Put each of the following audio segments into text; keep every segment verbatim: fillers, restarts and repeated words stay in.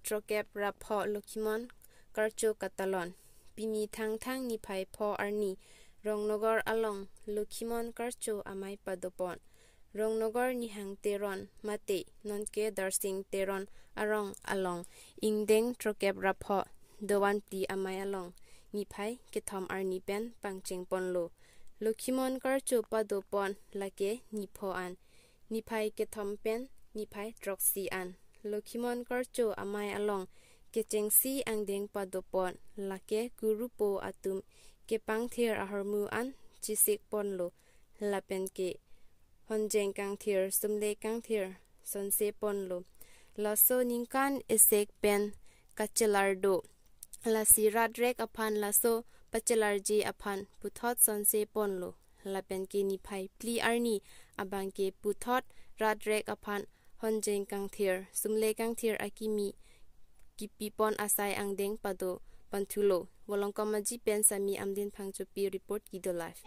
throkep ra pho Lokhimon Karcho katalon. Pini Thangthang niphai pho arni Rongnogor along Lokhimon Karcho amei padopon. Rongnogor Nihang Teron mate nonke Darsing Teron arong along ingdeng throkep ra pho dovan phli amei along niphai kethom arni pen pangchengponlo. Lokhimon Karcho padopon lake nipho an. Niphai kethom pen niphai throksi an Lokhimon Karcho amei along kechengsi angdeng padopon, lake kurupo atum kepangthir ahormu an chesikponlo, lapen ke honjeng kangthir, sumle kangthir sonseponlo. Laso ningkan esek pen kachelar do. Lasi rat rek aphan laso pachelarji aphan puthot sonseponlo. Lapen ke niphai phli arni abang ke puthot rat rek aphan honjeng kangthir, sumle kangthir akimi kipipon asai angdeng pado panthulo. Volongkom Aji pen Sami Amdin Phangchopi report, Kido Live.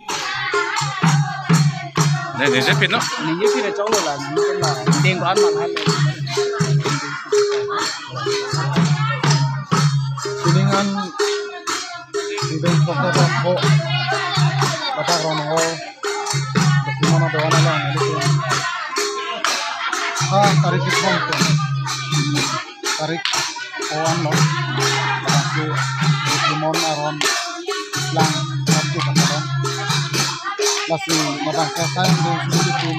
Ne, nije pin no? Nije pin chong lo la, nije pin la. Deng ko an man hal. Sining an, deng ko ko ko. Batak Rongnogor. Lokhimon adovan along, nije pin. Ha, tarik kethom pen. Tarik pho anlo, lasi Lokhimon aron lang satu kataran. Lasi madang sasai ang dong sini pun.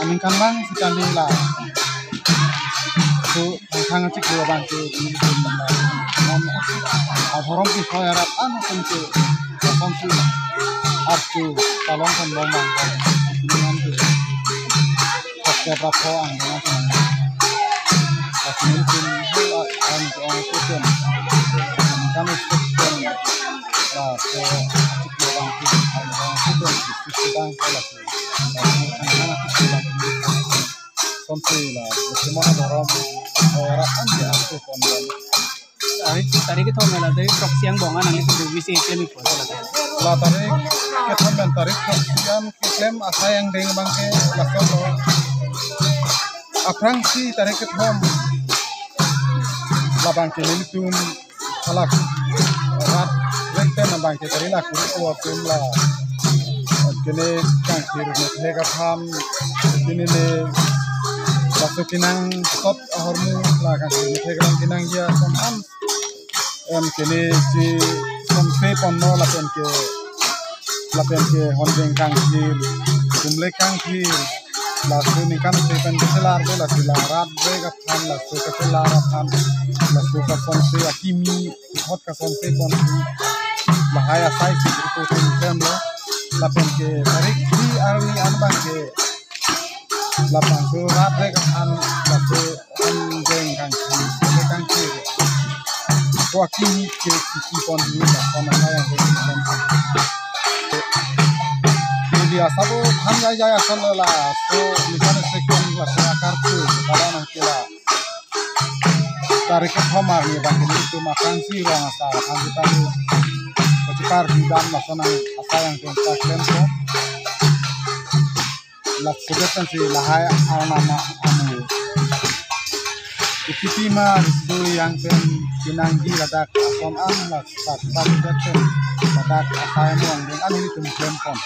Aningkan lang si kami la. Su Thangthang achiklo abang ke ini pun, non adhorom pi koi arap ano pun ke, kosonsi archu talong kan bom bang kan. Ini nanti. Pakai berapa ang dengan senang. Lasi nelitum hal an ke ong kutem. Kami kutem. Lasi achiklo abang ke, ang ong kutem, sisi bang ke lasi. Lasi ang anak kutem. Sonsi la, Lokhimon adhorom, ora an dia aku pon. Tarik, tarik kethom la, tarik throksi angbong an nangli kedo visi klem ipo. La tarik kethom pen tarik throksi an keklem asai angdeng abang ke lason lo. Aphrangsi tarik kethom labang ke nelitum halak rat rek pen abang ke tarik la kurupo atum la kene kangthir methek aphan, kene ne laso kenang sot ahormu la kangthir methek aphan kenang ya son an. Em kene si sonseponlo lapen ke, lapen ke honjeng kangthir, sumle kangthir, laso ningkan se pen kechelar do, lasi la rat rek aphan laso kechelar aphan, laso kasonse akimi, hot kasonse pon lahai asai si grupo pen klemlo, lapen ke tarik phli arni an abang ke, labangso rat rek aphan laso honjeng kangthir, sumle kangthir. Ko akimi ke sisi pon ni la pon asai angdeng pon. Jadi asabo than jai jai ason laso ningkan se pen laso akartu para nang kela. Tarik kethom arni abang ke nelitum aphrangsi rong asar aphan sitame kachipar di dam lason asai angdeng paklem ko. Laso det pensi lahai arnam amu. Ikipi ma riso yang pen kenangji ladak ason an la sat sat det pen ladak asai mo angdeng an nelitum klempon.